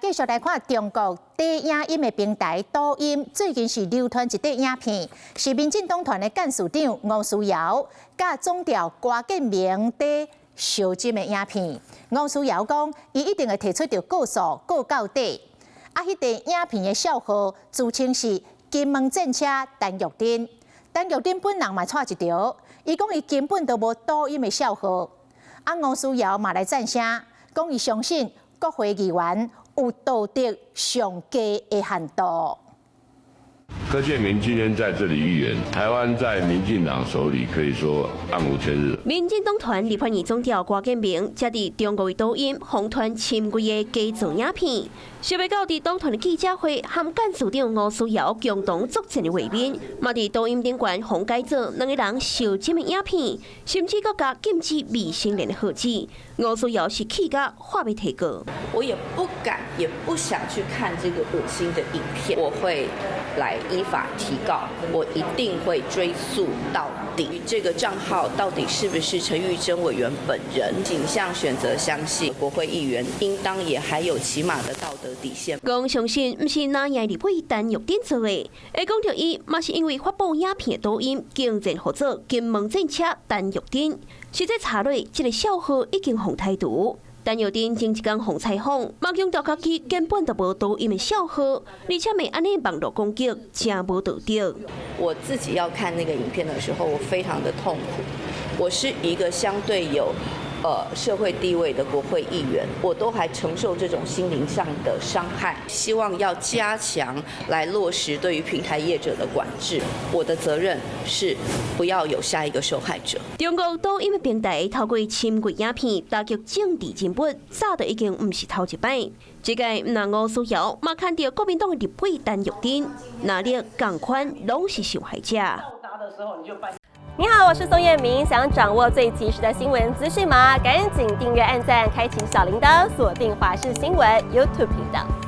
繼續來看中國短影音的平台抖音，最近是流傳一塊影片，是民進黨團的幹事長吳思瑤佮總召郭建明佇相斟的影片。吳思瑤講，伊一定會提出著告訴告到底。啊，彼塊影片的帳號自稱是金門戰車陳玉珍，陳玉珍本人嘛掣一著，伊講伊根本都無抖音的帳號。啊，吳思瑤嘛來贊聲，講伊相信國會議員有道德上低的限度。柯建銘今天在這裡預言，台灣在民進黨手裡可以說暗無天日。民進黨團立法院總召郭建明，才佇中國的抖音瘋傳深偽的假造影片，想袂到佇黨團的記者會，和幹事長吳思瑤共同作戰的畫面，嘛佇抖音頂懸予改做兩個人相斟的影片，甚至閣共禁止未成年的號誌。吳思瑤是氣甲話欲提告。我也不敢，也不想去看這個噁心的影片，我會來依法提告，我一定會追訴到底。這個賬號到底是不是陳玉珍委員本人？傾向選擇相信國會議員，應當也還有起碼的道德底線。講相信毋是藍營立委陳玉珍做的，會講著伊嘛是因為發布影片的抖音，竟然號做金門戰車陳玉珍。實際查落，這个帳號已經予剔除。陳玉珍前一工予採訪，嘛強調家己根本就無抖音的帳號，而且罵按呢網路攻擊誠無道德。我自己要看那個影片的時候，我非常的痛苦。我是一個相對有社會地位的國會議員，我都還承受這種心靈上的傷害。希望要加強來落實對於平台業者的管制。我的責任是不要有下一個受害者。中國抖音的平台透過深偽影片打擊政治人物，早就已經毋是頭一擺。這屆毋但吳思瑤，嘛牽著國民黨的立委陳玉珍，藍綠仝款攏是受害者。你好，我是宋燕明。想掌握最及時的新聞資訊嗎？趕緊訂閱、按讚、開啟小鈴鐺，鎖定華視新聞 YouTube 頻道。